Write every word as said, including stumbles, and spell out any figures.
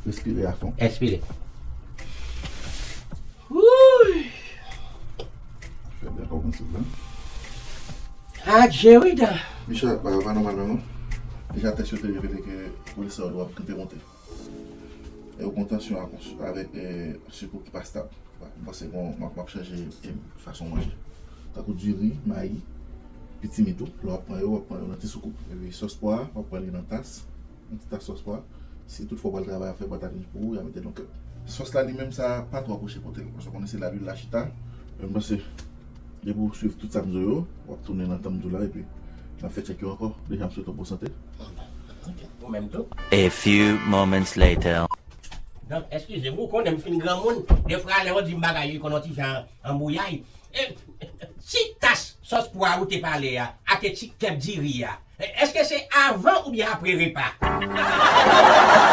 Respire a fon. Espire. Wouy! Fè byen kòmanse la. Adje wi dan. Michel, pa pa nòmal menm non. Deja tès yo te revele ke kolesteròl ou ap kanpe monte. E ou gen tansyon avèk sikou ki pa stab. Mwen panse bon, m ap chanje fason manje. Tankou diri, mayi, pitimit tou, lè w ap pran yo, w ap pran yo nan ti soukoup. Epi sòs pwa, w ap pran li nan tas, yon ti tas sòs pwa. Si tout fwa w pral travay ap fè pataj pou ou, y a mete nan kèk. Sòs la li menm sa pa twò pwoche kote l. Paske w konnen se la lwil la chita. Men m panse depi w swiv tout sa m di w yo, w ap tounen nan tan m di w la epi n ap fè tchèk yo ankò. Deja m swete w bon sante. Ou menm tou. A few moments later. Donk, eskize m, ou konnen m fin granmoun, defwa lè yo di m bagay yo konn yon ti jan anbouyay. E, ti tas sòs pwa ou te pale a, ak ti kèk diri a, èske se avan oubyen apre repa?